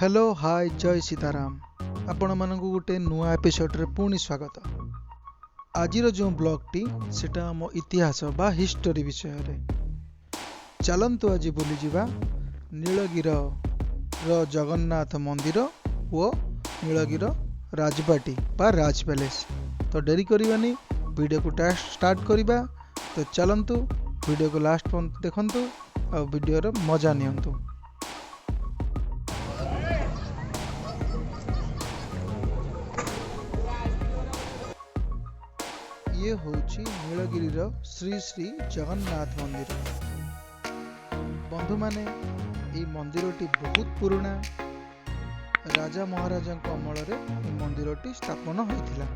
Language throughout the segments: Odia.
ହ୍ୟାଲୋ, ହାଏ, ଜୟ ସୀତାରାମ। ଆପଣମାନଙ୍କୁ ଗୋଟେ ନୂଆ ଏପିସୋଡ଼ରେ ପୁଣି ସ୍ୱାଗତ। ଆଜିର ଯେଉଁ ବ୍ଲଗ୍ଟି ସେଟା ଆମ ଇତିହାସ ବା ହିଷ୍ଟୋରୀ ବିଷୟରେ। ଚାଲନ୍ତୁ ଆଜି ବୁଲିଯିବା ନୀଳଗିରିର ଜଗନ୍ନାଥ ମନ୍ଦିର ଓ ନୀଳଗିର ରାଜବାଟୀ ବା ରାଜ ପ୍ୟାଲେସ୍। ତ ଡେରି କରିବାନି, ଭିଡ଼ିଓକୁ ଷ୍ଟାର୍ଟ କରିବା। ତ ଚାଲନ୍ତୁ, ଭିଡ଼ିଓକୁ ଲାଷ୍ଟ ପର୍ଯ୍ୟନ୍ତ ଦେଖନ୍ତୁ ଆଉ ଭିଡ଼ିଓର ମଜା ନିଅନ୍ତୁ। ଇଏ ହେଉଛି ନୀଳଗିରିର ଶ୍ରୀ ଶ୍ରୀ ଜଗନ୍ନାଥ ମନ୍ଦିର। ବନ୍ଧୁମାନେ, ଏଇ ମନ୍ଦିରଟି ବହୁତ ପୁରୁଣା। ରାଜା ମହାରାଜାଙ୍କ ଅମଳରେ ଏ ମନ୍ଦିରଟି ସ୍ଥାପନ ହୋଇଥିଲା।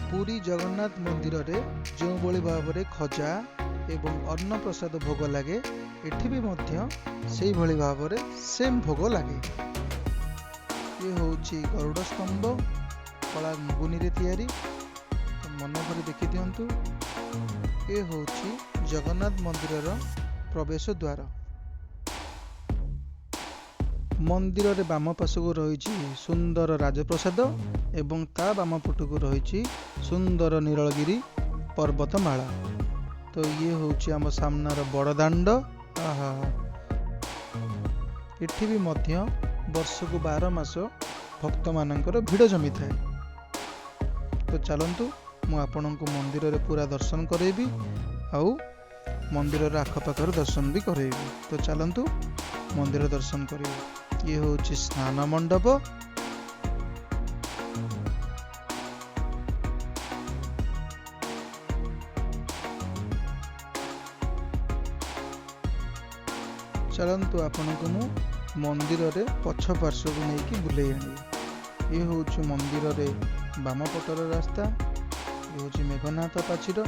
ପୁରୀ ଜଗନ୍ନାଥ ମନ୍ଦିରରେ ଯେଉଁଭଳି ଭାବରେ ଖଜା ଏବଂ ଅନ୍ନପ୍ରସାଦ ଭୋଗ ଲାଗେ, ଏଠି ବି ମଧ୍ୟ ସେଇଭଳି ଭାବରେ ସେମ୍ ଭୋଗ ଲାଗେ। ଇଏ ହେଉଛି ଗରୁଡ଼ ସ୍ତମ୍ଭ, କଳା ମୁଗୁନିରେ ତିଆରି। ତ ମନ ଭରି ଦେଖିଦିଅନ୍ତୁ। ଏ ହେଉଛି ଜଗନ୍ନାଥ ମନ୍ଦିରର ପ୍ରବେଶ ଦ୍ୱାର। ମନ୍ଦିରରେ ବାମ ପାଶକୁ ରହିଛି ସୁନ୍ଦର ରାଜପ୍ରସାଦ ଏବଂ ତା ବାମ ପଟକୁ ରହିଛି ସୁନ୍ଦର ନୀଳଗିରି ପର୍ବତମାଳା। ତ ଇଏ ହେଉଛି ଆମ ସାମ୍ନାର ବଡ଼ ଦାଣ୍ଡ। ଆହା, ଏଠି ବି ମଧ୍ୟ ବର୍ଷକୁ 12 ମାସ ଭକ୍ତମାନଙ୍କର ଭିଡ଼ ଜମିଥାଏ। ତ ଚାଲନ୍ତୁ, ମୁଁ ଆପଣଙ୍କୁ ମନ୍ଦିରରେ ପୁରା ଦର୍ଶନ କରେଇବି ଆଉ ମନ୍ଦିରର ଆଖପାଖର ଦର୍ଶନ ବି କରେଇବି। ତ ଚାଲନ୍ତୁ, ମନ୍ଦିର ଦର୍ଶନ କରିବେ। ଇଏ ହେଉଛି ସ୍ନାନ ମଣ୍ଡପ। ଚାଲନ୍ତୁ, ଆପଣଙ୍କୁ ମୁଁ ମନ୍ଦିରରେ ପଛ ପାର୍ଶ୍ୱକୁ ନେଇକି ବୁଲେଇ ଆଣିବି। ଇଏ ହେଉଛି ମନ୍ଦିରରେ ବାମ ପଟର ରାସ୍ତା। ଇଏ ହେଉଛି ମେଘନାଦ ପ୍ରାଚୀର।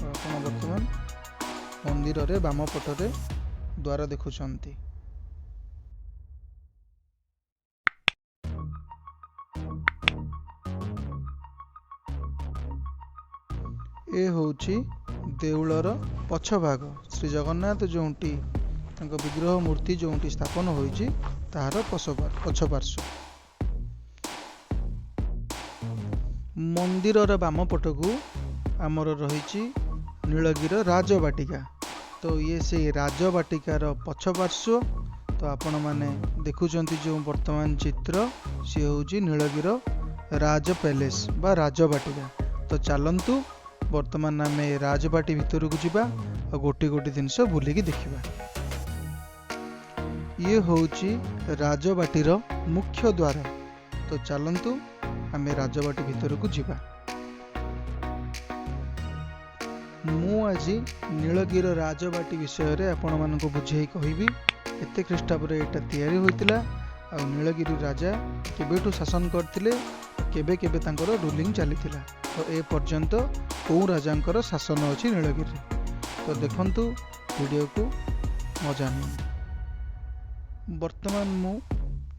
ଆପଣ ବର୍ତ୍ତମାନ ମନ୍ଦିରରେ ବାମ ପଟରେ ଦ୍ୱାର ଦେଖୁଛନ୍ତି। ଏ ହେଉଛି ଦେଉଳର ପଛ ଭାଗ, ଶ୍ରୀ ଜଗନ୍ନାଥ ଯେଉଁଠି ତାଙ୍କ ବିଗ୍ରହ ମୂର୍ତ୍ତି ଯେଉଁଠି ସ୍ଥାପନ ହୋଇଛି, ତାହାର ପଛ ପାର୍ଶ୍ୱ। ମନ୍ଦିରର ବାମ ପଟକୁ ଆମର ରହିଛି ନୀଳଗିର ରାଜବାଟିକା। ତ ଇଏ ସେଇ ରାଜବାଟିକାର ପଛ ପାର୍ଶ୍ୱ। ତ ଆପଣମାନେ ଦେଖୁଛନ୍ତି ଯେଉଁ ବର୍ତ୍ତମାନ ଚିତ୍ର, ସିଏ ହେଉଛି ନୀଳଗିର ରାଜ ପ୍ୟାଲେସ୍ ବା ରାଜବାଟିକା। ତ ଚାଲନ୍ତୁ, ବର୍ତ୍ତମାନ ଆମେ ରାଜବାଟୀ ଭିତରକୁ ଯିବା ଆଉ ଗୋଟି ଗୋଟି ଜିନିଷ ବୁଲିକି ଦେଖିବା। ଇଏ ହେଉଛି ରାଜବାଟୀର ମୁଖ୍ୟ ଦ୍ୱାର। ତ ଚାଲନ୍ତୁ, ଆମେ ରାଜବାଟୀ ଭିତରକୁ ଯିବା। ମୁଁ ଆଜି ନୀଳଗିର ରାଜବାଟୀ ବିଷୟରେ ଆପଣମାନଙ୍କୁ ବୁଝେଇ କହିବି, କେତେ ଖ୍ରୀଷ୍ଟାବ୍ଦରେ ଏଇଟା ତିଆରି ହୋଇଥିଲା ଆଉ ନୀଳଗିରି ରାଜା କେବେଠୁ ଶାସନ କରିଥିଲେ, କେବେ କେବେ ତାଙ୍କର ରୁଲିଂ ଚାଲିଥିଲା, ତ ଏ ପର୍ଯ୍ୟନ୍ତ କେଉଁ ରାଜାଙ୍କର ଶାସନ ଅଛି ନୀଳଗିରିରେ। ତ ଦେଖନ୍ତୁ ଭିଡ଼ିଓକୁ, ମଜା ନିଅନ୍ତୁ। ବର୍ତ୍ତମାନ ମୁଁ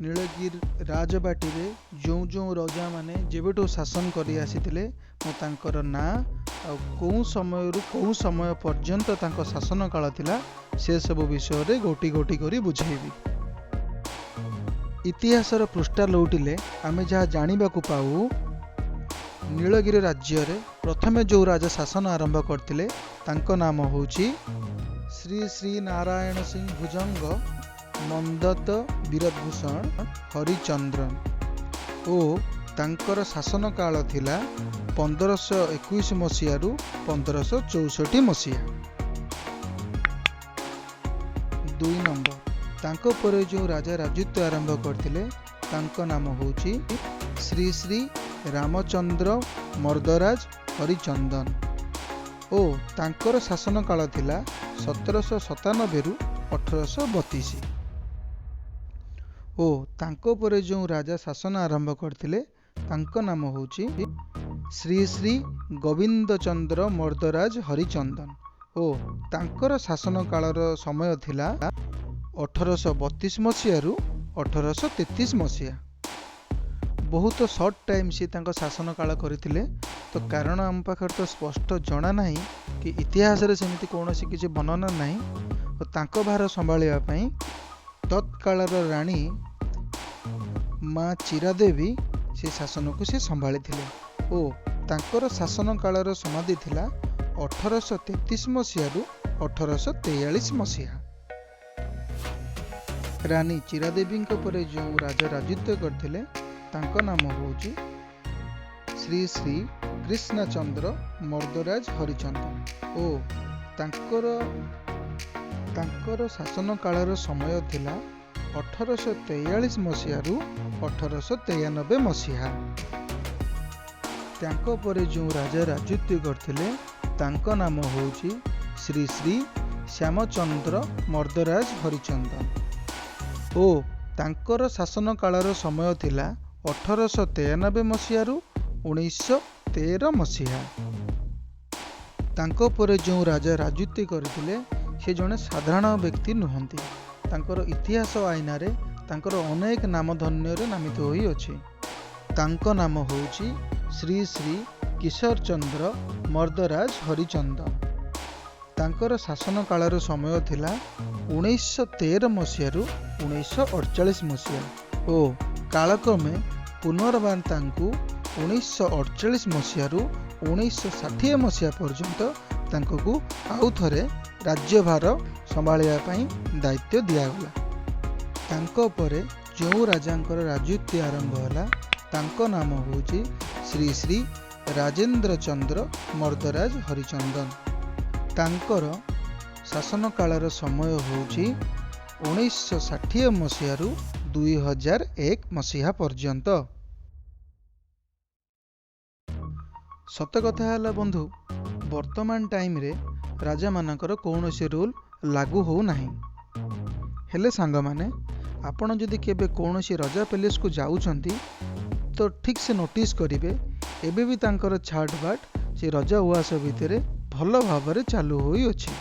ନୀଳଗିରି ରାଜବାଟୀରେ ଯେଉଁ ଯେଉଁ ରଜାମାନେ ଯେବେଠୁ ଶାସନ କରି ଆସିଥିଲେ, ମୁଁ ତାଙ୍କର ନାଁ ଆଉ କେଉଁ ସମୟରୁ କେଉଁ ସମୟ ପର୍ଯ୍ୟନ୍ତ ତାଙ୍କ ଶାସନ କାଳ ଥିଲା, ସେସବୁ ବିଷୟରେ ଗୋଟି ଗୋଟି କରି ବୁଝେଇବି। ଇତିହାସର ପୃଷ୍ଠା ଲଉଟିଲେ ଆମେ ଯାହା ଜାଣିବାକୁ ପାଉ, ନୀଳଗିରି ରାଜ୍ୟରେ ପ୍ରଥମେ ଯେଉଁ ରାଜା ଶାସନ ଆରମ୍ଭ କରିଥିଲେ, ତାଙ୍କ ନାମ ହେଉଛି ଶ୍ରୀ ଶ୍ରୀ ନାରାୟଣ ସିଂହ ଭୁଜଙ୍ଗ ମନ୍ଦତ ବୀରଭୂଷଣ ହରିଚନ୍ଦ୍ରନ ଓ ତାଙ୍କର ଶାସନ କାଳ ଥିଲା 1521 ମସିହାରୁ 1564 ମସିହା। ଦୁଇ ନମ୍ବର, ତାଙ୍କ ପରେ ଯେଉଁ ରାଜା ରାଜତ୍ୱ ଆରମ୍ଭ କରିଥିଲେ, ତାଙ୍କ ନାମ ହେଉଛି ଶ୍ରୀ ଶ୍ରୀ ରାମଚନ୍ଦ୍ର ମର୍ଦ୍ଦରାଜ ହରିଚନ୍ଦନ ଓ ତାଙ୍କର ଶାସନ କାଳ ଥିଲା 1797ରୁ 1832। ଓ ତାଙ୍କ ପରେ ଯେଉଁ ରାଜା ଶାସନ ଆରମ୍ଭ କରିଥିଲେ, ତାଙ୍କ ନାମ ହେଉଛି ଶ୍ରୀ ଶ୍ରୀ ଗୋବିନ୍ଦ ଚନ୍ଦ୍ର ମର୍ଦ୍ଦରାଜ ହରିଚନ୍ଦନ ଓ ତାଙ୍କର ଶାସନ କାଳର ସମୟ ଥିଲା 1832 ମସିହାରୁ 1833 ମସିହା। ବହୁତ ସର୍ଟ ଟାଇମ୍ ସିଏ ତାଙ୍କ ଶାସନ କାଳ କରିଥିଲେ। ତ କାରଣ ଆମ ପାଖରେ ତ ସ୍ପଷ୍ଟ ଜଣା ନାହିଁ କି ଇତିହାସରେ ସେମିତି କୌଣସି କିଛି ବର୍ଣ୍ଣନା ନାହିଁ। ଓ ତାଙ୍କ ଭାର ସମ୍ଭାଳିବା ପାଇଁ ତତ୍କାଳର ରାଣୀ ମା ଚିରାଦେବୀ ସେ ଶାସନକୁ ସେ ସମ୍ଭାଳିଥିଲେ ଓ ତାଙ୍କର ଶାସନ କାଳର ସମାଧି ଥିଲା 1833 ମସିହାରୁ 1843 ମସିହା। ରାନୀ ଚିରାଦେବୀଙ୍କ ପରେ ଯେଉଁ ରାଜା ରାଜତ୍ୱ କରିଥିଲେ, ତାଙ୍କ ନାମ ହେଉଛି ଶ୍ରୀ ଶ୍ରୀ କୃଷ୍ଣଚନ୍ଦ୍ର ମର୍ଦ୍ଦରାଜ ହରିଚନ୍ଦନ ଓ ତାଙ୍କର ଶାସନ କାଳର ସମୟ ଥିଲା 1843 ମସିହାରୁ 1893 ମସିହା। ତାଙ୍କ ପରେ ଯେଉଁ ରାଜା ରାଜତ୍ୱ କରିଥିଲେ, ତାଙ୍କ ନାମ ହେଉଛି ଶ୍ରୀ ଶ୍ରୀ ଶ୍ୟାମଚନ୍ଦ୍ର ମର୍ଦ୍ଦରାଜ ହରିଚନ୍ଦନ ଓ ତାଙ୍କର ଶାସନ କାଳର ସମୟ ଥିଲା 1893 ମସିହାରୁ 1913 ମସିହା। ତାଙ୍କ ପରେ ଯେଉଁ ରାଜା ରାଜତ୍ୱ କରିଥିଲେ, ସେ ଜଣେ ସାଧାରଣ ବ୍ୟକ୍ତି ନୁହନ୍ତି। ତାଙ୍କର ଇତିହାସ ଆଇନାରେ ତାଙ୍କର ଅନେକ ନାମଧନ୍ୟରେ ନାମିତ ହୋଇଅଛି। ତାଙ୍କ ନାମ ହେଉଛି ଶ୍ରୀ ଶ୍ରୀ କିଶୋର ଚନ୍ଦ୍ର ମର୍ଦ୍ଦରାଜ ହରିଚନ୍ଦନ। ତାଙ୍କର ଶାସନ କାଳର ସମୟ ଥିଲା 1913 ମସିହାରୁ 1948 ମସିହା ଓ କାଳକ୍ରମେ ପୁନର୍ବାର ତାଙ୍କୁ 1948 ମସିହାରୁ 1960 ମସିହା ପର୍ଯ୍ୟନ୍ତ ତାଙ୍କକୁ ଆଉ ଥରେ ରାଜ୍ୟଭାର ସମ୍ଭାଳିବା ପାଇଁ ଦାୟିତ୍ୱ ଦିଆଗଲା। ତାଙ୍କ ପରେ ଯେଉଁ ରାଜାଙ୍କର ରାଜତ୍ୱ ଆରମ୍ଭ ହେଲା, ତାଙ୍କ ନାମ ହେଉଛି ଶ୍ରୀ ଶ୍ରୀ ରାଜେନ୍ଦ୍ର ଚନ୍ଦ୍ର ମର୍ଦ୍ଦରାଜ ହରିଚନ୍ଦନ। ତାଙ୍କର ଶାସନ କାଳର ସମୟ ହେଉଛି 1960 ମସିହାରୁ 2001 ମସିହା ପର୍ଯ୍ୟନ୍ତ। ସତ କଥା ହେଲା ବନ୍ଧୁ, ବର୍ତ୍ତମାନ ଟାଇମ୍ରେ ରାଜାମାନଙ୍କର କୌଣସି ରୁଲ୍ ଲାଗୁ ହେଉନାହିଁ। ହେଲେ ସାଙ୍ଗମାନେ, ଆପଣ ଯଦି କେବେ କୌଣସି ରଜା ପ୍ୟାଲେସ୍କୁ ଯାଉଛନ୍ତି ତ ଠିକ୍ ସେ ନୋଟିସ୍ କରିବେ, ଏବେ ବି ତାଙ୍କର ଛାଟ ବାଟ ସେ ରଜା ଉଆସ ଭିତରେ ଭଲ ଭାବରେ ଚାଲୁ ହୋଇଅଛି।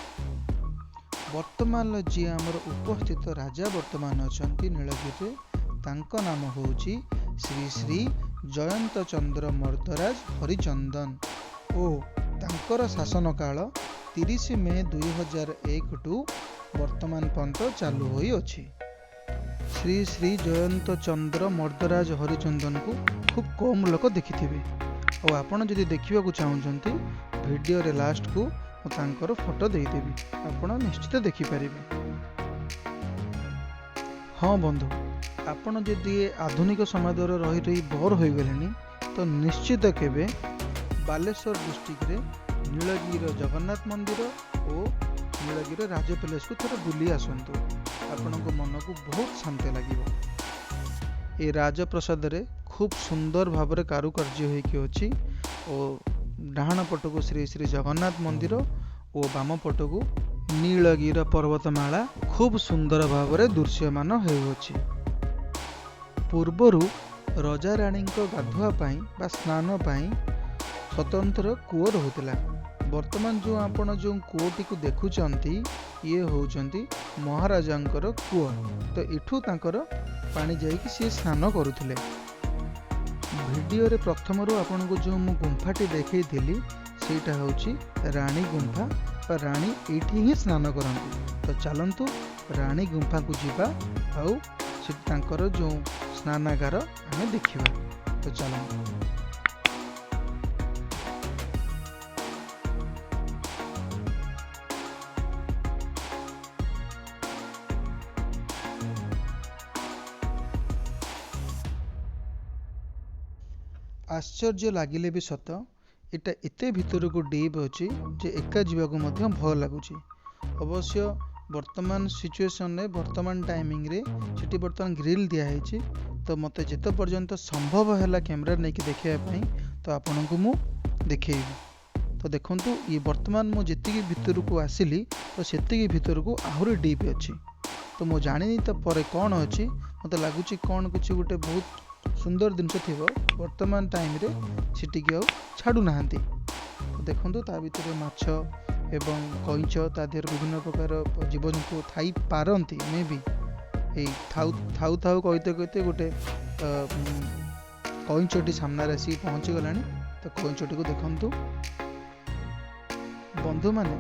ବର୍ତ୍ତମାନର ଯିଏ ଆମର ଉପସ୍ଥିତ ରାଜା ବର୍ତ୍ତମାନ ଅଛନ୍ତି ନୀଳଗିରିରେ, ତାଙ୍କ ନାମ ହେଉଛି ଶ୍ରୀ ଶ୍ରୀ ଜୟନ୍ତ ଚନ୍ଦ୍ର ମର୍ଦ୍ଦରାଜ ହରିଚନ୍ଦନ ଓ ତାଙ୍କର ଶାସନ କାଳ 30 ମେ 2001 ଟୁ ବର୍ତ୍ତମାନ ପର୍ଯ୍ୟନ୍ତ ଚାଲୁ ହୋଇଅଛି। ଶ୍ରୀ ଶ୍ରୀ ଜୟନ୍ତ ଚନ୍ଦ୍ର ମର୍ଦ୍ଦରାଜ ହରିଚନ୍ଦନକୁ ଖୁବ୍ କମ୍ ଲୋକ ଦେଖିଥିବେ। ଆଉ ଆପଣ ଯଦି ଦେଖିବାକୁ ଚାହୁଁଛନ୍ତି, ଭିଡ଼ିଓରେ ଲାଷ୍ଟକୁ ମୁଁ ତାଙ୍କର ଫଟୋ ଦେଇଦେବି, ଆପଣ ନିଶ୍ଚିତ ଦେଖିପାରିବେ। ହଁ ବନ୍ଧୁ, ଆପଣ ଯଦି ଏ ଆଧୁନିକ ସମାଜରେ ରହି ରହି ବୋର୍ ହୋଇଗଲେଣି, ତ ନିଶ୍ଚିତ କେବେ ବାଲେଶ୍ୱର ଡିଷ୍ଟ୍ରିକ୍ଟରେ ନୀଳଗିରିର ଜଗନ୍ନାଥ ମନ୍ଦିର ଓ ନୀଳଗିରିର ରାଜ ପ୍ୟାଲେସ୍କୁ ଥରେ ବୁଲି ଆସନ୍ତୁ। ଆପଣଙ୍କ ମନକୁ ବହୁତ ଶାନ୍ତି ଲାଗିବ। ଏ ରାଜପ୍ରସାଦରେ ଖୁବ୍ ସୁନ୍ଦର ଭାବରେ କାରୁକାର୍ଯ୍ୟ ହେଇକି ଅଛି ଓ ଡାହାଣ ପଟକୁ ଶ୍ରୀ ଶ୍ରୀ ଜଗନ୍ନାଥ ମନ୍ଦିର ଓ ବାମ ପଟକୁ ନୀଳଗିରି ପର୍ବତମାଳା ଖୁବ୍ ସୁନ୍ଦର ଭାବରେ ଦୃଶ୍ୟମାନ ହେଉଅଛି। ପୂର୍ବରୁ ରଜାରାଣୀଙ୍କ ଗାଧୁଆ ପାଇଁ ବା ସ୍ନାନ ପାଇଁ ସ୍ୱତନ୍ତ୍ର କୂଅ ରହୁଥିଲା। ବର୍ତ୍ତମାନ ଯେଉଁ ଆପଣ ଯେଉଁ କୂଅଟିକୁ ଦେଖୁଛନ୍ତି, ଇଏ ହେଉଛନ୍ତି ମହାରାଜାଙ୍କର କୂଅ। ତ ଏଠୁ ତାଙ୍କର ପାଣି ଯାଇକି ସିଏ ସ୍ନାନ କରୁଥିଲେ। ଭିଡ଼ିଓରେ ପ୍ରଥମରୁ ଆପଣଙ୍କୁ ଯେଉଁ ମୁଁ ଗୁମ୍ଫାଟି ଦେଖେଇଥିଲି, ସେଇଟା ହେଉଛି ରାଣୀ ଗୁମ୍ଫା ବା ରାଣୀ ଏଇଠି ହିଁ ସ୍ନାନ କରନ୍ତି। ତ ଚାଲନ୍ତୁ ରାଣୀ ଗୁମ୍ଫାକୁ ଯିବା ଆଉ ସେଠି ତାଙ୍କର ଯେଉଁ ସ୍ନାନାଗାର ଆମେ ଦେଖିବା। ତ ଚାଲନ୍ତୁ। ଆଶ୍ଚର୍ଯ୍ୟ ଲାଗିଲେ ବି ସତ, ଏଇଟା ଏତେ ଭିତରକୁ ଡିପ୍ ଅଛି ଯେ ଏକା ଯିବାକୁ ମଧ୍ୟ ଭୟ ଲାଗୁଛି। ଅବଶ୍ୟ ବର୍ତ୍ତମାନ ସିଚୁଏସନରେ, ବର୍ତ୍ତମାନ ଟାଇମିଂରେ ସେଠି ବର୍ତ୍ତମାନ ଗ୍ରିଲ୍ ଦିଆହେଇଛି। ତ ମୋତେ ଯେତେ ପର୍ଯ୍ୟନ୍ତ ସମ୍ଭବ ହେଲା କ୍ୟାମେରା ନେଇକି ଦେଖିବା ପାଇଁ, ତ ଆପଣଙ୍କୁ ମୁଁ ଦେଖେଇବି। ତ ଦେଖନ୍ତୁ, ଇଏ ବର୍ତ୍ତମାନ ମୁଁ ଯେତିକି ଭିତରକୁ ଆସିଲି, ତ ସେତିକି ଭିତରକୁ ଆହୁରି ଡିପ୍ ଅଛି। ତ ମୁଁ ଜାଣିନି ତ ପରେ କ'ଣ ଅଛି। ମୋତେ ଲାଗୁଛି କ'ଣ କିଛି ଗୋଟେ ବହୁତ ସୁନ୍ଦର ଜିନିଷ ଥିବ। ବର୍ତ୍ତମାନ ଟାଇମ୍ରେ ସେଠିକି ଆଉ ଛାଡ଼ୁନାହାନ୍ତି। ତ ଦେଖନ୍ତୁ, ତା ଭିତରେ ମାଛ ଏବଂ କଇଁଚ, ତା ଦେହରେ ବିଭିନ୍ନ ପ୍ରକାର ଜୀବଜନ୍ତୁ ଥାଇପାରନ୍ତି ମେ ବି। ଏଇ ଥାଉ ଥାଉ ଥାଉ କହିତେ କହିତେ ଗୋଟେ କଇଁଚଟି ସାମ୍ନାରେ ଆସିକି ପହଞ୍ଚିଗଲାଣି। ତ କଇଁଚଟିକୁ ଦେଖନ୍ତୁ। ବନ୍ଧୁମାନେ,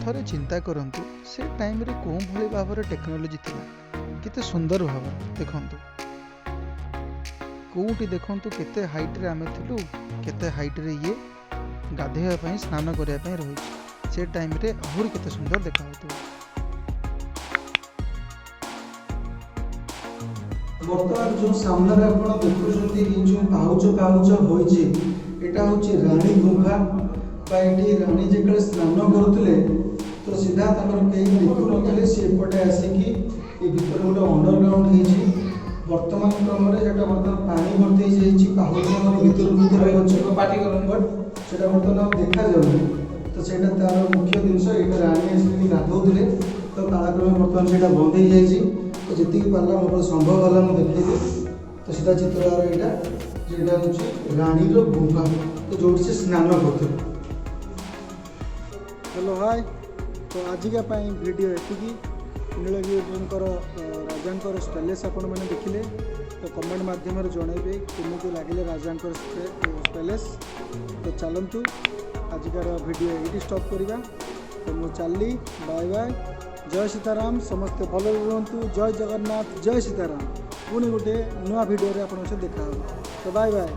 ଥରେ ଚିନ୍ତା କରନ୍ତୁ, ସେ ଟାଇମ୍ରେ କେଉଁ ଭଳି ଭାବରେ ଟେକ୍ନୋଲୋଜି ଥିଲା, କେତେ ସୁନ୍ଦର ଭାବରେ ଦେଖନ୍ତୁ। କେଉଁଠି ଦେଖନ୍ତୁ କେତେ ହାଇଟ୍ରେ ଆମେ ଥିଲୁ, କେତେ ହାଇଟ୍ରେ ଇଏ ଗାଧୋଇବା ପାଇଁ, ସ୍ନାନ କରିବା ପାଇଁ ରହିଛି। ସେ ଟାଇମ୍ରେ ଆହୁରି କେତେ ସୁନ୍ଦର ଦେଖାଯାଉଥିବ। ବର୍ତ୍ତମାନ ଯେଉଁ ସାମ୍ନାରେ ଆପଣ ଦେଖୁଛନ୍ତି, ଏଇ ଯେଉଁ ପାହୁଚ ପାହୁଚ ହୋଇଛି, ଏଇଟା ହେଉଛି ରାଣୀ ଗୁମ୍ଫା ବା ଏଠି ରାଣୀ ଯେତେବେଳେ ସ୍ନାନ କରୁଥିଲେ, ତ ସିଧା ତାଙ୍କର କେହି ଦେଖୁନଥିଲେ, ସେ ଏପଟେ ଆସିକି ଏ ଭିତରେ ଗୋଟେ ଅଣ୍ଡରଗ୍ରାଉଣ୍ଡ ହେଇଛି। ବର୍ତ୍ତମାନ କ୍ରମରେ ସେଟା ବର୍ତ୍ତମାନ ପାଣି ଭର୍ତ୍ତି ହେଇଯାଇଛି, ପାହୁଚ ଆମର ଭିତରୁ ଭିତରେ ଅଛି, ବଟ୍ ସେଟା ବର୍ତ୍ତମାନ ଆଉ ଦେଖାଯାଉନି। ତ ସେଇଟା ତାର ମୁଖ୍ୟ ଜିନିଷ। ଏଇଟା ରାଣୀ ଆସିକି ଗାଧୋଉଥିଲେ, ତ କାଳକ୍ରମେ ବର୍ତ୍ତମାନ ସେଇଟା ବନ୍ଦ ହେଇଯାଇଛି। ତ ଯେତିକି ପାରିଲା, ମୋ ପାଖରେ ସମ୍ଭବ ହେଲା, ମୁଁ ଦେଖେଇଲି। ତ ସିଧା ଚିତ୍ରର ଏଇଟା ଯେଟା ହେଉଛି ରାଣୀର ଗୁମ୍ଫା, ତ ଯେଉଁଠି ସେ ସ୍ନାନ କରୁଥିଲେ। ହ୍ୟାଲୋ, ହାଏ। ତ ଆଜିକା ପାଇଁ ଭିଡ଼ିଓ ଏତିକି। ନୀଳଗିରିଙ୍କର ରାଜାଙ୍କର ପ୍ୟାଲେସ୍ ଆପଣମାନେ ଦେଖିଲେ। ତ କମେଣ୍ଟ ମାଧ୍ୟମରେ ଜଣାଇବେ କେମିତି ଲାଗିଲେ ରାଜାଙ୍କର ପ୍ୟାଲେସ୍। ତ ଚାଲନ୍ତୁ, ଆଜିକାର ଭିଡ଼ିଓ ଏଇଠି ଷ୍ଟପ୍ କରିବା। ତ ମୁଁ ଚାଲିଲି, ବାଏ ବାଏ, ଜୟ ସୀତାରାମ। ସମସ୍ତେ ଭଲରେ ରୁହନ୍ତୁ। ଜୟ ଜଗନ୍ନାଥ, ଜୟ ସୀତାରାମ। ପୁଣି ଗୋଟେ ନୂଆ ଭିଡ଼ିଓରେ ଆପଣଙ୍କ ସହିତ ଦେଖା ହେବ। ତ ବାଏ ବାଏ।